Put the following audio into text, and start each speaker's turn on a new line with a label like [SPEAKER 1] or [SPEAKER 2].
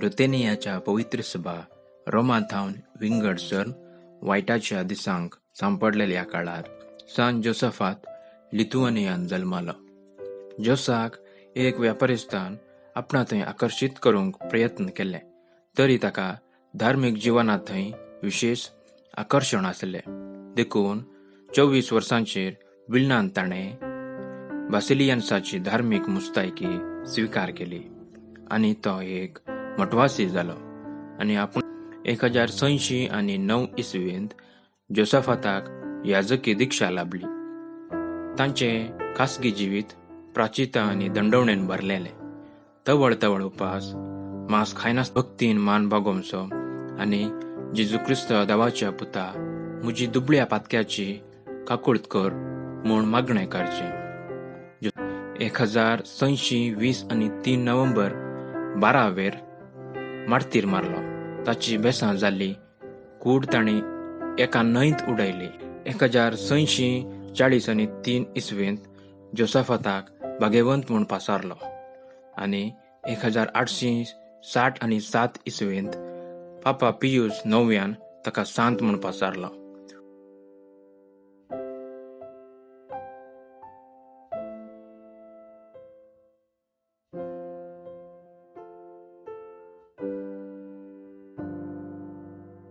[SPEAKER 1] रुतेनियाच्या पवित्र सभा रोमाथावन विंगड सर वायटाच्या दिसांक सांपडलेल्या काळार सान जोसफात लिथुआनियान जल्मालो. जोसाक एक व्यापारिस्तान आपणा थंय आकर्शीत करूंक प्रयत्न केले तरी ताका धार्मीक जिवना थंय विशेश आकर्शण आसलें. देखून 24 वर्सांचेर विल्नान ताणें बासिलियन्साची धार्मीक मुस्तायकी स्विकार केली आनी तो एक मठवासी जालो आनी आपूण 1609 इसवींत जोसाफाताक याजकी दीक्षा लाभली. तांचें खासगी जिवीत प्राचिता आनी दंडवणेन भरलेलें. तवळ तवळ उपास, मांस खायनास, भक्तीन मान बागोवचो आनी जेजू क्रिस्त देवाच्या पुता म्हजी दुबळ्या पातक्याची काकूळत कर म्हूण मागणें करचें. 1620 आनी 3 नोव्हेंबर 12 वेर मार्तीर मारलो. ताची बेसां जाल्ली कूड तांणी एका न्हंयत उडयली. 1640 आनी 3 इसवींत जोसाफाताक भागेवंत म्हूण पासारलो आनी 1860 आनी 7 इसवींत पापा पियूस नव्यान ताका सांत म्हूण पासारलो.